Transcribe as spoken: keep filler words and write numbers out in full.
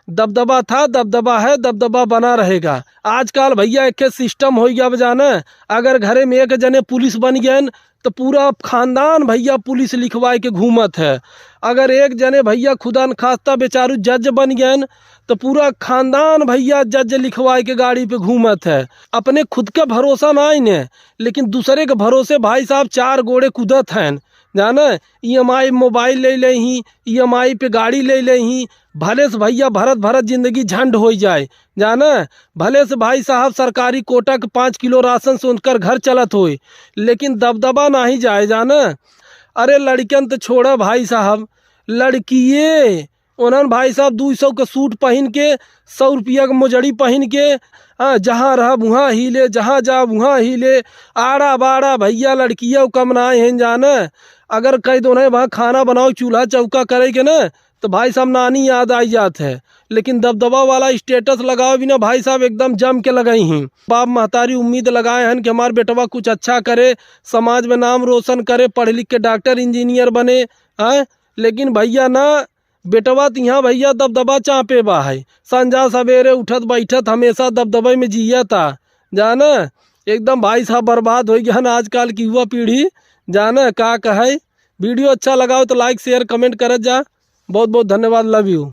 दबदबा था, दबदबा है, दबदबा बना रहेगा। आजकल भइया एक सिस्टम होइ गया बा जाने, अगर घरे में एक जने पुलिस बन गए तो पूरा खानदान भइया पुलिस लिखवाए के घूमत है। अगर एक जने भइया खुदा न खास्ता बेचारू जज बन गए तो पूरा खानदान भइया जज लिखवाए के गाड़ी पे घूमत है। अपने खुद के भरोसा ना आइन, लेकिन दूसरे के भरोसे भाई साहब चार गोड़े कूदत हैं। जाने, ईएमआई मोबाइल ले ले ही, ईएमआई पे गाड़ी ले ले ही। भले से भइया भरत भरत जिंदगी झंड होइ जाए, जाने, भले से भाई साहब सरकारी कोटा के पाँच किलो राशन से उनकर घर चलत होए, लेकिन दबदबा नाही जाए, जाने। अरे लड़कन तो छोड़ा भाई साहब, लड़किए उन्हन भाई साहब दुई सौ के सूट पहिन के, सौ रुपया के मोजड़ी पहिन के, हाँ, जहाँ रहब उहाँ हिले, जहाँ जाब उहाँ हिले। आड़ा बाड़ा भइया लड़किया कम ना हैं जाने। अगर कह दो उन्हें वहाँ खाना बनाओ, चूल्हा चौका करे के ना, तो भाई साहब नानी याद आई जात है। लेकिन दबदबा वाला स्टेटस लगाओ बिना भाई साहब एकदम जम के लगाई हैं। बाप महतारी उम्मीद लगाए हैं कि हमार बेटवा कुछ अच्छा करे, समाज में नाम रोशन करे, पढ़ लिख के डॉक्टर इंजीनियर बने, हैं। लेकिन भइया ना, बेटवा त यहाँ भइया दबदबा चापे बा है। संझा सवेरे उठत बैठत हमेशा दबदबे में जियता, जाने। एकदम भाई साहब बर्बाद होइ गया है आजकल की युवा पीढ़ी, जाने का कहे। वीडियो अच्छा लगाओ तो लाइक शेयर कमेंट करत जा। बहुत बहुत धन्यवाद, लव यू।